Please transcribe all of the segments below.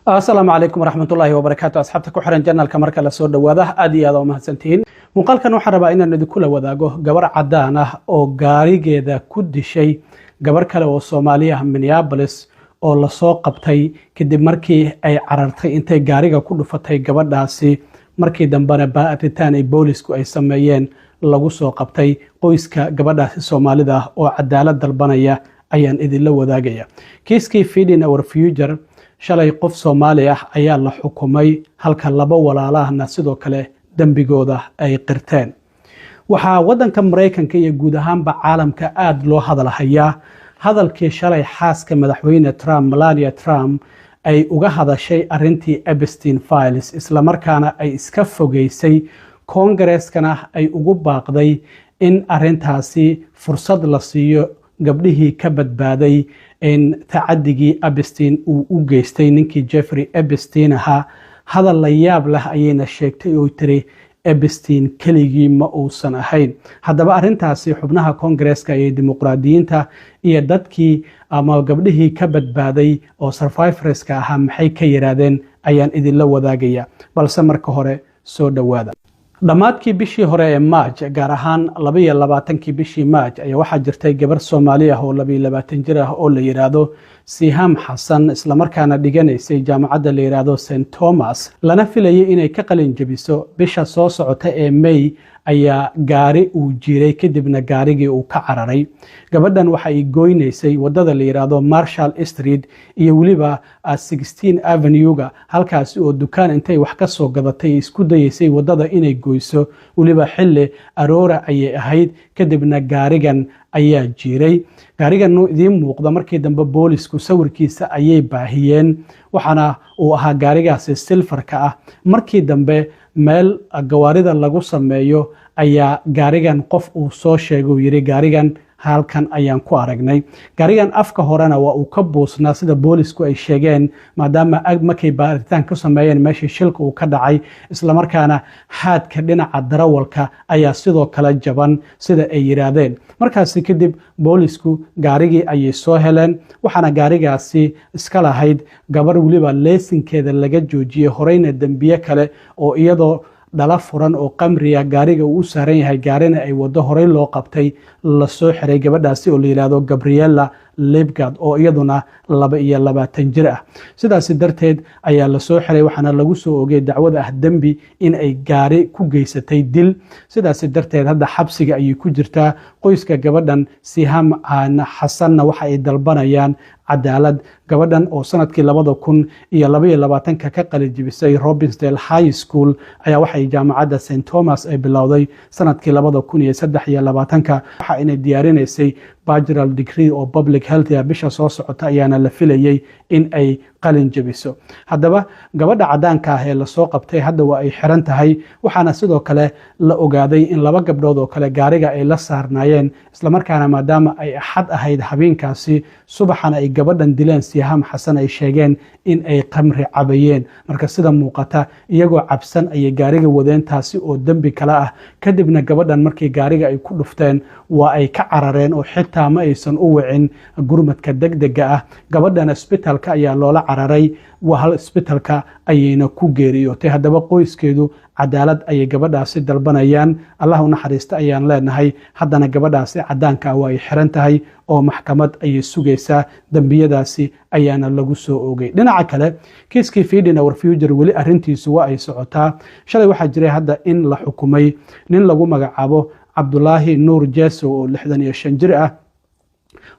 Asalaamu calaykum waraxmatullaahi wabarakaatu. Asxaabta ku xiran channelka, marka lasoo dhawaada, aad iyo aad umahadsantihiin. Muuqaalkan waxaan rabaa inaan idinkula wadaago gabar cadaan ah oo gaarigeeda ku dishay gabar kale oo Soomaali ah Minneapolis, oo lasoo qabtay kadib markii ay carartay intay gaariga ku dhufatay gabadhaasi. Markii dambena baaritaan ay boolisku ay sameeyeen lagu soo qabtay. Qoyska gabadhaasi Soomaalida ah oo cadaalad dalbanaya ayaan idinla wadaagaya. Kiiskii Feeding Our Future, shalay qof Soomaali ah ayaa la xukumay, halka laba walaalahna sidoo kale dembigooda ay qirteen. Waxaa waddanka Maraykanka iyo guud ahaanba caalamka aada loo hadalhayaa hadalkii shalay xaaska Madaxweyne Trump, Melania Trump, ay uga hadashay arintii Epstein Files, islamarkaana ay iska fogeysay, Koongareskana ay ugu baaqday in arintaasi fursad la siiyo gabdhihii ka badbaaday in tacadigii Epstein uu u geystay, ninkii Jeffrey Epstein ahaa. Hadal la yaab leh ayayna sheegtay oo tiri Epstein keligii ma uusan ahayn. Haddaba arintaasi xubnaha Koongareeska iyo Dimuqraadiyiinta iyo dadkii ama gabdhihii ka badbaaday oo survivorska ahaa maxay ka yiraahdeen ayaan idinla wadaagaya, balse marka hore soo dhowaada. Dhammaadkii bishii hore ee Maaj, gaar ahaan 22-kii bishii Maaj, ayaa waxaa jirtay gabar Soomaali ah oo 22 jir ah oo la yidhaahdo Siham Xasan, islamarkaana dhiganaysay jaamacadda la yidhaahdo St Thomas, lana filayay inay ka qalin jebiso bisha soo socota ee May, ayaa gaari uu jiiray, kadibna gaarigii uu ka cararay. Gabadhan waxa ay goynaysay wadada la yidhaahdo Marshall Street iyo weliba 16 Avenue-ga, halkaasi oo dukaan intay wax ka soo gadatay isku dayeysay wadada inay goyso. Weliba xilli aroora ayay ahayd. Kadibna gaarigan ayaa jiiray, gaarigan idiin muuqda. Markii dambe boolisku sawirkiisa ayay baahiyeen, waxaana uu ahaa gaarigaasi silverka ah. Markii dambe meel gawaarida lagu sameeyo ayaa gaarigan qof uu soo sheegay, uu yidhi gaarigan halkan ayaan ku aragnay. Gaarigan afka horena waa uu ka buusnaa, sida boolisku ay sheegeen, maadaama markay baaritaan ku sameeyeen meeshii shilka uu ka dhacay, islamarkaana haadka dhinaca darawalka ayaa sidoo kale jaban, sida ay yidhaahdeen. Markaasi kadib boolisku gaarigii ayay soo heleen, waxaana gaarigaasi iska lahayd gabar weliba leesinkeeda laga joojiyey, horeyna dembiye kale oo iyadoo dhala furan oo qamriya gaariga uu u saaran yahay, gaarina ay wado, horey loo qabtay, lasoo xiray gabadhaasi oo la yidhaahdo Gabriela Libgard, oo iyaduna 22 jir ah. Sidaasi darteed ayaa lasoo xiray, waxaana lagu soo ogay dacwada ah dembi in ay gaari ku geysatay dil. Sidaasi darteed hadda xabsiga ayay ku jirtaa. Qoyska gabadhan Siham Xasanna waxa ay dalbanayaan cadaalad. Gabadhan oo sanadkii 2022-ka ka qalijibisay Robbinsdale High School ayaa waxay jaamacadda St Thomas ay bilowday sanadkii 2023-ka, waxa inay diyaarinaysay bachelor degree oo public health ah. Bisha soo socota ayaana la filayey in ay qalin jebiso. Haddaba gabadha cadaanka ah ee lasoo qabtay hadda waa ay xiran tahay, waxaana sidoo kale la ogaaday in laba gabdhood oo kale gaariga ay la saarnaayeen, islamarkaana maadaama ay Axad ahayd habeenkaasi, subaxana ay gabadhan dileen Siham Xasan, ay sheegeen in ay qamri cabayeen. Marka sida muuqata iyagoo cabsan ayay gaariga wadeen, taasi oo dembi kale ah. Kadibna gabadhan markii gaariga ay ku dhufteen waa ay ka carareen, oo xitaa ma aysan u wicin gurmadka degdega ah. Gabadhan isbitalka ayaa loola cararay, waa hal isbitalka ayayna ku geeriyootay. Haddaba qoyskeedu cadaalad ayay gabadhaasi dalbanayaan. Allah u naxariista ayaan leenahay. Haddana gabadhaasi cadaanka ah waa ay xiran tahay oo maxkamad ayay sugaysaa, dembiyadaasi ayaana lagu soo oogay. Dhinaca kale, kiiskii Feeding Our Future weli arrintiisu waa ay socotaa. Shalay waxaa jiray hadda in la xukumay nin lagu magacaabo Cabdulaahi Nuur Jesow oo 65 jir ah.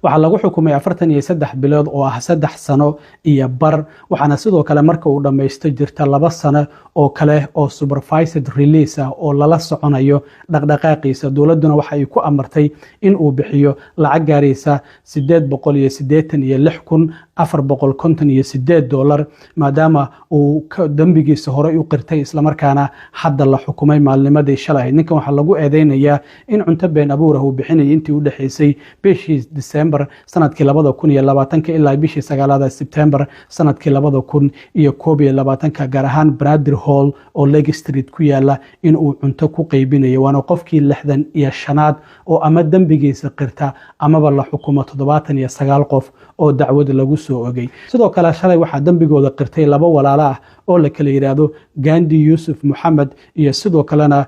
Waxaa lagu xukumay 43 bilood oo ah 3 sano iyo bar, waxaana sidoo kale marka uu dhammaysto jirta 2 sano oo kale oo supervised release ah oo lala soconayo dhaqdhaqaaqiisa. Dowladduna waxa ay ku amartay in uu bixiyo lacag gaaraysa $886,458, maadaama uu dembigiisa horey u qirtay, islamarkaana hadda la xukumay maalnimadii shalay. Ninkan waxaa lagu eedeynayaa in cunto been abuur ah uu bixinayay intii u dhexeysay bishii Disembar. Disembar sanadkii 2020-ka ilaa bishii sagaalaad, Sebtembar sanadkii 2021-ka, gaar ahaan Banaadir Hall oo Lake Street ku yaala inuu cunto ku qeybinayo. Waana qofkii 65aad oo ama dembigiisa qirta amaba la xukumo 79 qof oo dacwad lagu soo ogay. Sidoo kale shalay waxaa dembigooda qirtay laba walaalo ah oo la kala yidhaahdo Gandi Yuusuf Moxamed iyo sidoo kalena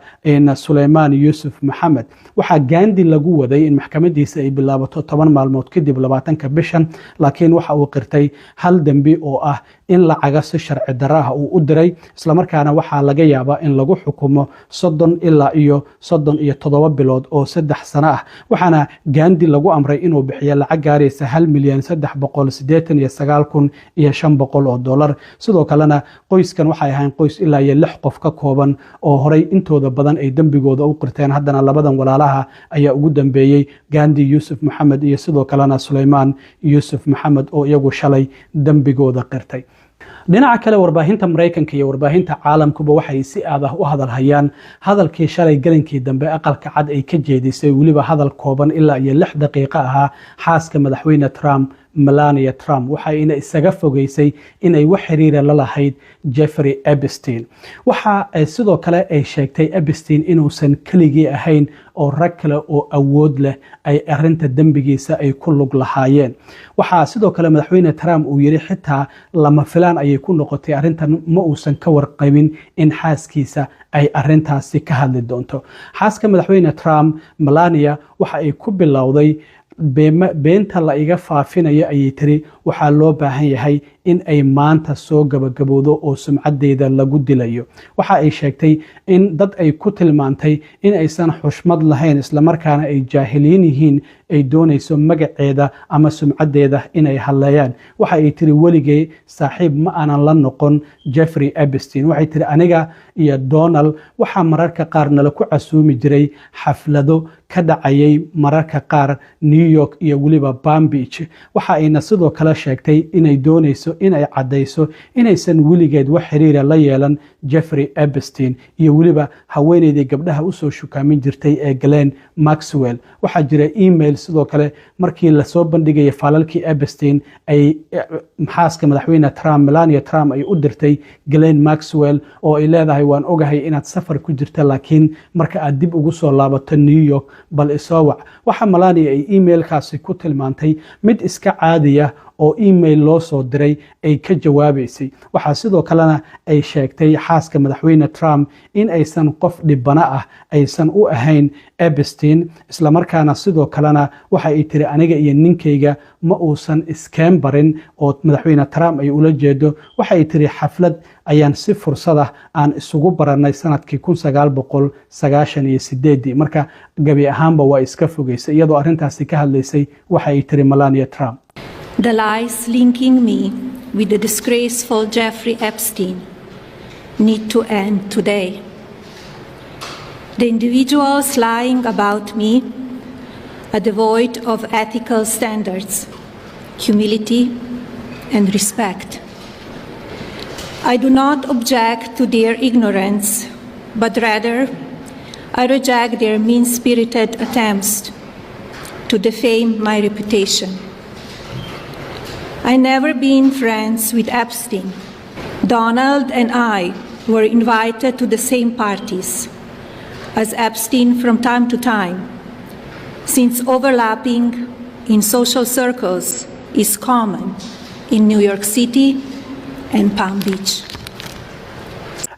Suleymaan Yuusuf Moxamed. Waxaa Gandi lagu waday in maxkamadiisa ay bilaabato 10 maalmood kadib, 20-ka bishan, laakiin waxa uu qirtay hal dembi oo ah in lacaga si sharci darro ah uu u diray, islamarkaana waxaa laga yaabaa in lagu xukumo 30 ilaa iyo 37 bilood oo 3 sano ah. Waxaana Gandi lagu amray inuu bixiyo lacag gaaraysa 1,389,500 oo dollar. Sidoo kalena qoyskan waxay ahayn qoys ilaa iyo lix qof ka kooban oo horey intooda badan ay dembigooda u qirteen. Haddana labadan walaalaha ayaa ugu dambeeyey, Gandi Yuusuf Maxamed iyo sidoo kalena Suleymaan Yuusuf Maxamed, oo iyagu shalay dembigooda qirtay. Dhinaca kale, warbaahinta Maraykanka iyo warbaahinta caalamkuba waxay si aad ah u hadalhayaan hadalkii shalay gelinkii dambe Aqalka Cad ay ka jeedisay, weliba hadal kooban ilaa iyo 6 daqiiqo ahaa, xaaska Madaxweyne Trump, Melania Trump. Waxayna isaga fogeysay inay wax xiriira la lahayd Jeffrey Epstein. Waxa sidoo kale ay sheegtay Epstein inuusan keligii ahayn oo rag kale oo awood leh ay arinta dembigiisa ay ku lug lahaayeen. Waxaa sidoo kale Madaxweyne Trump uu yiri xitaa lama filaan ayay ku noqotay arrintan, ma uusan ka warqabin in xaaskiisa ay arintaasi ka hadli doonto. Xaaska Madaxweyne Trump, Melania, waxa ay ku bilowday: "Beenta la iga faafinayo," ayay tiri, "waxaa loo baahan yahay in ay maanta soo gabagabowdo oo sumcaddeeda lagu dilayo." Waxa ay sheegtay in dad ay ku tilmaantay in aysan xushmad lahayn, islamarkaana ay jaahiliin yihiin, ay doonayso magaceeda ama sumcaddeeda inay hadleeyaan. Waxa ay tiri: "Weligay saaxiib ma aanan la noqon Jeffrey Epstein." Waxay tiri: "Aniga iyo Donald waxaa mararka qaar nala ku casuumi jiray xaflado ka dhacayay mararka qaar New York iyo weliba Palm Beach." Waxa ayna sidoo kale sheegtay inay doonayso inay caddayso inaysan weligeed wax xiriira la yeelan Jeffrey Epstein iyo weliba haweeneydii gabdhaha usoo shukaamin jirtay ee Ghislaine Maxwell. Waxaa jira email sidoo kale markii lasoo bandhigaya faalalkii Epstein ay xaaska Madaxweyne Trump, Melania Trump, ay u dirtay Ghislaine Maxwell oo ay leedahay: "Waan ogahay inaad safar ku jirta, laakiin marka aad dib ugu soo laabato New York bal isoo wac." Waxa Melania ay emailkaasi ku tilmaantay mid iska caadiya oo email loo soo diray ay ka jawaabaysay. Waxaa sidoo kalena ay sheegtay xaaska Madaxweyne Trump in aysan qof dhibano ah aysan u ahayn Epstein, islamarkaana sidoo kalena waxa ay tiri: "Aniga iyo ninkayga ma uusan iskeen barin," oo Madaxweyne Trump ay ula jeedo. Waxa ay tiri: "Xaflad ayaan si fursada aan isugu baranay sanadkii 1998-dii." Marka gebi ahaanba waa iska fogeysay. Iyadoo arrintaasi ka hadlaysay, waxa ay tiri Melania Trump: The lies linking me with the disgraceful Jeffrey Epstein need to end today. The individuals lying about me are devoid of ethical standards, humility, and respect. I do not object to their ignorance, but rather I reject their mean spirited attempts to defame my reputation. I never been friends with Epstein. Donald and I were invited to the same parties as Epstein from time to time, since overlapping in social circles is common in New York City and Palm Beach.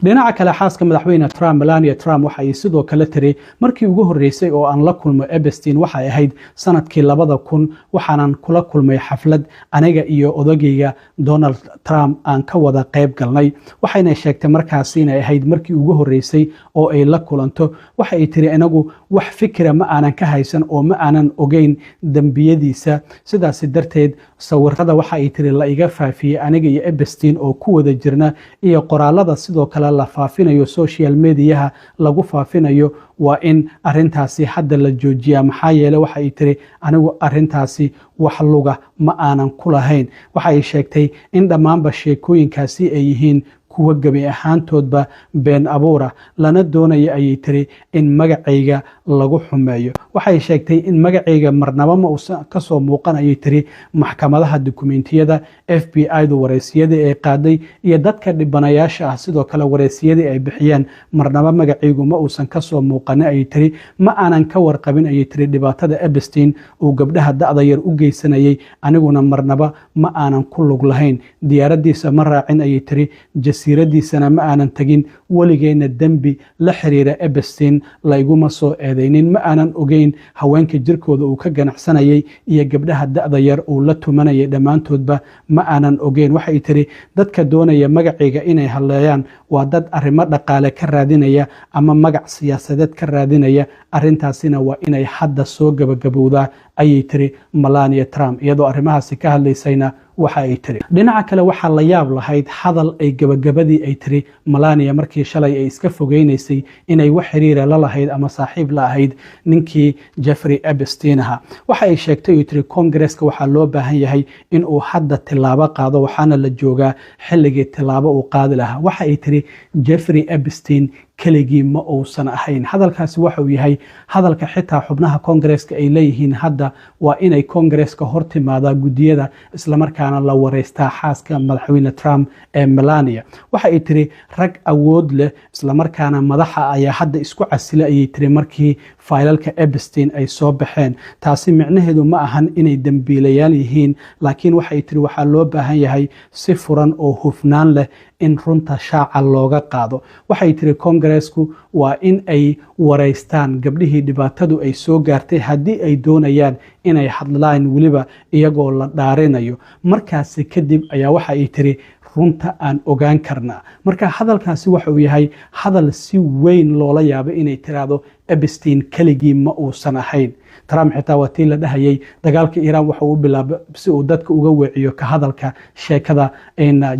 Dhinaca kale, xaaska Madaxweyne Trump, Melania Trump, waxa ay sidoo kale tiri: "Markii ugu horreysay oo aan la kulmo Epstein waxay ahayd sanadkii 2000, waxaanan kula kulmay xaflad aniga iyo odagayga Donald Trump aan ka wada qayb galnay." Waxayna sheegtay markaasi inay ahayd markii ugu horreysay oo ay la kulanto. Waxa ay tiri: "Inagu wax fikira ma aanan ka haysan oo ma aanan ogeyn dembiyadiisa. Sidaasi darteed sawirada," waxa ay tiri, "la iga faafiyey aniga iyo Epstein oo ku wada jirna iyo qoraalada sidoo kale la faafinayo, social mediaha lagu faafinayo, waa in arintaasi hadda la joojiyaa. Maxaa yeele," waxa ay tiri, "anigu arintaasi wax luga ma aanan ku lahayn." Waxa ay sheegtay in dhammaanba sheekooyinkaasi ay yihiin Kuwa gebi ahaantoodba been abuura, lana doonaya, ayay tiri, in magacayga lagu xumeeyo. Waxay sheegtay in magacayga marnaba ma uusan kasoo muuqan, ayay tiri, maxkamadaha, dukumentiyada FBI-du wareysiyadii ay qaaday iyo dadka dhibanayaasha ah sidoo kale wareysiyadii ay bixiyeen. Marnaba magacaygu ma uusan kasoo muuqanin, ayay tiri. Ma aanan ka warqabin, ayay tiri, dhibaatada Epstein uu gabdhaha da'da yar u geysanayay. Aniguna marnaba ma aanan ku lug lahayn. Diyaaradiisa ma raacin, ayay tiri, jasiiradiisana ma aanan tegin. Weligeyna dembi la xiriira Epstein layguma soo eedeynin. Ma aanan ogeyn haweenka jirkooda uu ka ganacsanayay iyo gabdhaha da'da yar uu la tumanayay. Dhammaantoodba ma aanan ogeyn. Waxay tiri dadka doonaya magacayga inay halleeyaan waa dad arrimo dhaqaale ka raadinaya ama magac siyaasadeed ka raadinaya. Arrintaasina waa inay hadda soo gabagabowdaa, ayay tiri Melania Trump. Iyadoo arrimahaasi ka hadlaysayna waxa ay tiri, dhinaca kale, waxaa la yaab lahayd hadal ay gabagabadii ay tiri Melania markii shalay ay iska fogeynaysay inay wax xiriira la lahayd ama saaxiib la ahayd ninkii Jeffrey Epstein ahaa. Waxa ay sheegtay oo tiri Kongareska waxaa loo baahan yahay in uu hadda tilaabo qaado, waxaana la joogaa xilligii tilaabo uu qaadi lahaa. Waxa ay tiri Jeffrey Epstein keligii ma uusan ahayn. Hadalkaasi waxa uu yahay hadalka xitaa xubnaha Kongareska ay leeyihiin hadda waa inay Kongareska hor timaadaa guddiyada, islamarkaana la wareystaa xaaska madaxweyne Trump ee Melania. Waxa ay tiri rag awood leh, islamarkaana madaxa ayaa hadda isku casila, ayay tiri, markii faylalka Epstein ay soo baxeen. Taasi micnaheedu ma ahan inay dembiilayaal yihiin, laakiin waxay tiri waxaa loo baahan yahay si furan oo hufnaan leh in runta shaaca looga qaado. Waxay tiri Kongareesku waa in ay wareystaan gabdhihii dhibaatadu ay soo gaartay haddii ay doonayaan inay hadlaan, weliba iyagoo la dhaarinayo. Markaasi kadib ayaa waxa ay tiri runta aan ogaan karnaa. Marka hadalkaasi waxa uu yahay hadal si weyn loola yaabay, inay tiraahdo Epstein keligii ma uusan ahayn. Trump xitaa waa tii la dhahayay dagaalka Iiraan waxa uu bilaabay si uu dadka uga weeciyo ka hadalka sheekada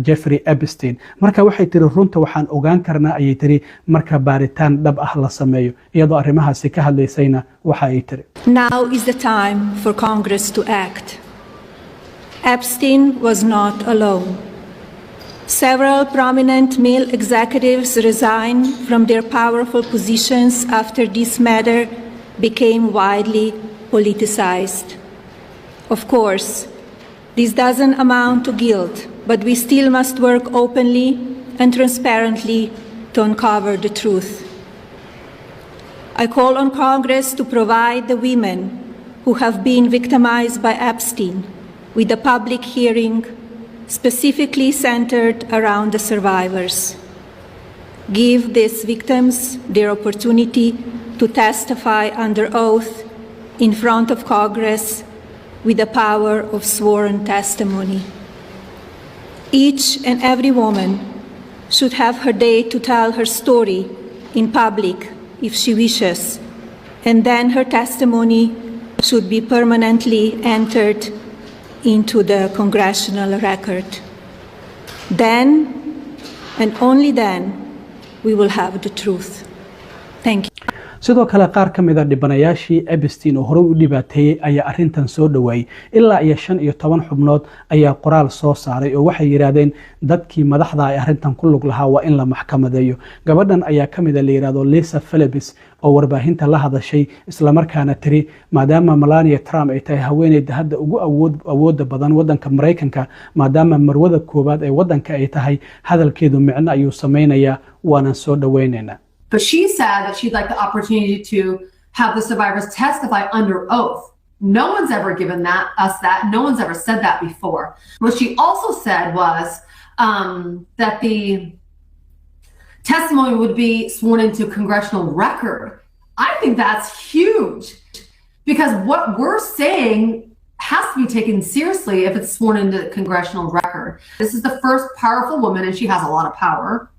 Jeffrey Epstein. Marka waxay tiri runta waxaan ogaan karnaa, ayay tiri, marka baaritaan dhab ah la sameeyo. Iyadoo arrimahaasi ka hadlaysayna waxa ay tiri: Now is the time for Congress to act. Epstein was not alone. Several prominent male executives resigned from their powerful positions after this matter became widely politicized. Of course, this doesn't amount to guilt, but we still must work openly and transparently to uncover the truth. I call on Congress to provide the women who have been victimized by Epstein with a public hearing specifically centered around the survivors. Give these victims their opportunity to testify under oath in front of Congress with the power of sworn testimony. Each and every woman should have her day to tell her story in public if she wishes, and then her testimony should be permanently entered into the congressional record. Then, and only then, we will have the truth. Thank you. Sidoo kale qaar ka mid a dhibanayaashii Epstein oo horey u dhibaateeyey ayaa arrintan soo dhoweeyey. Ilaa iyo 15 xubnood ayaa qoraal soo saaray oo waxay yidhaahdeen dadkii madaxda ay arrintan ku lug lahaa waa in la maxkamadeeyo. Gabadhan ayaa ka mid a la yidhahdo Lisa Phillips oo warbaahinta la hadashay, islamarkaana tiri maadaama Melania Trump ay tahay haweeneyda hadda ugu awoodda badan wadanka Maraykanka, maadaama marwada koowaad ee wadanka ay tahay, hadalkeedu micno ayuu sameynayaa, waanan soo dhoweynaynaa. But she said that she'd like the opportunity to have the survivors testify under oath. No one's ever given that us that. No one's ever said that before. What she also said was that the testimony would be sworn into congressional record. I think that's huge because what we're saying has to be taken seriously if it's sworn into congressional record. This is the first powerful woman, and she has a lot of power,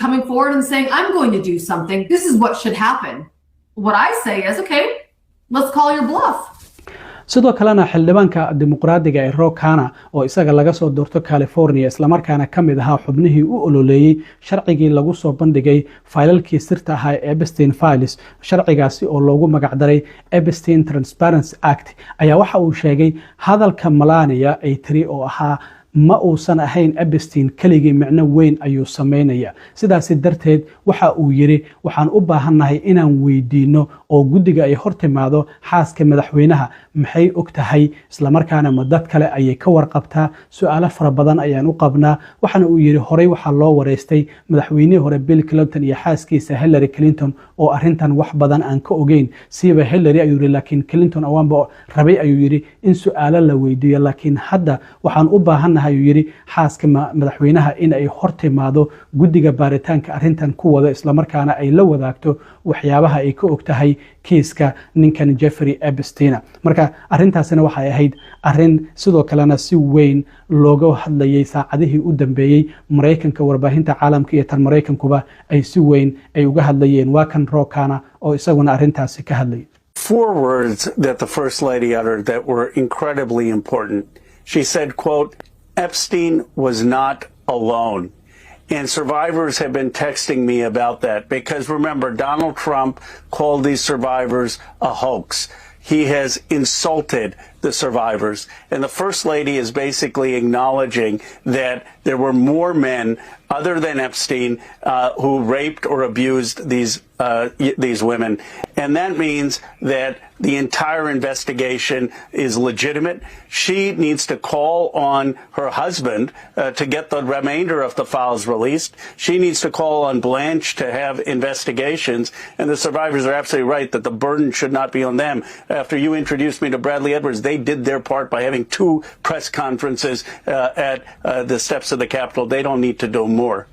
coming forward and saying, "I'm going to do something. This is what should happen." What I say is, "Okay, let's call your bluff." Sidoo kalena xildhibaanka Dimuqraadiga ee Ro Khanna oo isaga laga soo doorto California, islamarkaana ka mid ahaa xubnihii u ololeeyey sharcigii lagu soo bandhigay faylalkii sirta ahaa ee Epstein files, sharcigaasi oo loogu magacdaray Epstein Transparency Act, ayaa waxa uu sheegay hadalka Melania ay tiri oo ahaa Ma uusan ahayn Epstein keligii, micno weyn ayuu samaynaya. Sidaasi darteed waxa uu yidhi, waxaan u baahannahay inaan weydiino oo guddiga ay hor timaado xaaska madaxweynaha, maxay og tahay, islamarkaana ma dad kale ayay ka warqabtaa? Su-aalo fara badan ayaan u qabnaa. Waxaana uu yidhi, horey waxaa loo wareystay madaxweynihii hore Bill Clinton iyo xaaskiisa Hillary Clinton oo arrintan wax badan aan ka ogeyn, siiba Hillary, ayuu yidhi, laakiin Clinton awaanba rabay, ayuu yidhi, in su-aalo la weydiiyo. Laakiin hadda waxaan u baahannahay, ayuu yidhi, xaaska madaxweynaha in ay hor timaado guddiga baaritaanka arrintan ku wado, islamarkaana ay la wadaagto waxyaabaha ay ka og tahay kiiska ninkan Jeffrey Epstein. Marka arrintaasina waxay ahayd arrin sidoo kalena si weyn looga hadlayay saacadihii u dambeeyey Maraykanka, warbaahinta caalamka iyo tan Maraykankuba ay si weyn ay uga hadlayeen. Waa kan Ro Khanna oo isaguna arrintaasi ka hadlayay. Four words that the First Lady uttered that were incredibly important. She said, quote, "Epstein was not alone." And survivors have been texting me about that because, remember, Donald Trump called these survivors a hoax. He has insulted the survivors. And the First Lady is basically acknowledging that there were more men other than Epstein who raped or abused these women. And that means that the entire investigation is legitimate. She needs to call on her husband to get the remainder of the files released. She needs to call on Blanche to have investigations. And the survivors are absolutely right that the burden should not be on them. After you introduced me to Bradley Edwards, they did their part by having two press conferences at the steps of the Capitol. They don't need to do more.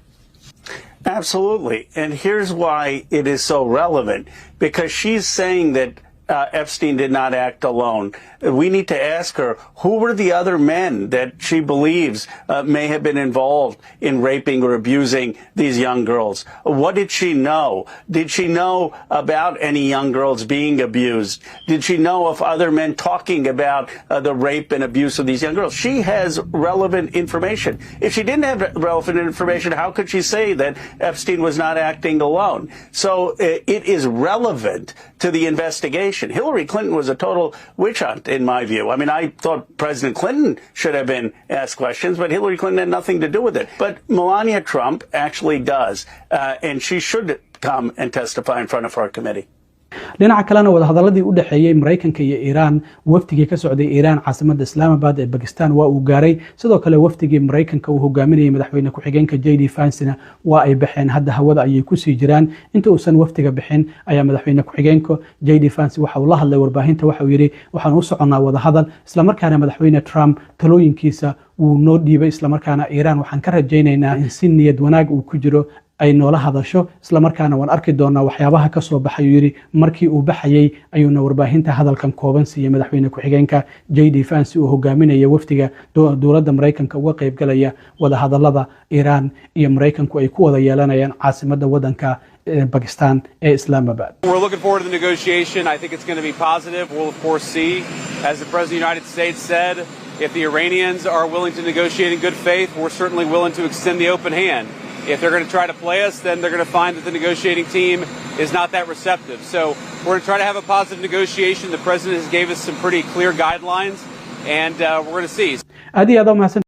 Absolutely. And here's why it is so relevant. Because she's saying that Epstein did not act alone. We need to ask her, who were the other men that she believes may have been involved in raping or abusing these young girls? What did she know? Did she know about any young girls being abused? Did she know of other men talking about the rape and abuse of these young girls? She has relevant information. If she didn't have relevant information, how could she say that Epstein was not acting alone? So it is relevant to the investigation. Hillary Clinton was a total witch hunt, in my view. I mean, I thought President Clinton should have been asked questions, but Hillary Clinton had nothing to do with it. But Melania Trump actually does, and she should come and testify in front of our committee. Dhinaca kalena, wadahadaladii u dhexeeyey Maraykanka iyo Iiraan, wafdigii ka socday Iiraan caasimada Islaamabad ee Bakistan waa uu gaaray. Sidoo kale wafdigii Maraykanka uu hogaaminayay madaxweyne ku-xigeenka J D Vancena waa ay baxeen, hadda hawada ayay kusii jiraan. Inta uusan wafdiga bixin ayaa madaxweyne ku-xigeenka J D Vance waxa uu la hadlay warbaahinta. Waxa uu yidhi, waxaan u soconnaa wadahadal, islamarkaana madaxweyne Trump talooyinkiisa wuu noo dhiibay, islamarkaana Iiraan waxaan ka rajaynaynaa in si niyad wanaag uu ku jiro ay noola hadasho, islamarkaana waan arki doonaa waxyaabaha ka soo baxay, uu yidhi. Markii uu baxayey ayuuna warbaahinta hadalkan kooban siiyey madaxweyne ku-xigeenka J D Vance uu hogaaminaya wafdiga dowladda Maraykanka uga qaybgalaya wadahadalada Iiraan iyo Maraykanku ay ku wada yeelanayaan caasimadda waddanka Bakistan ee Islamabad. We're looking forward to the negotiation. I think it's going to be positive. We'll, of course, see. As the President of the United States said, if the Iranians are willing to negotiate in good faith, we're certainly willing to extend the open hand. If they're going to try to play us, then they're going to find that the negotiating team is not that receptive. So we're going to try to have a positive negotiation. The President has gave us some pretty clear guidelines, and we're going to see. Aad iyo aad umahadsan.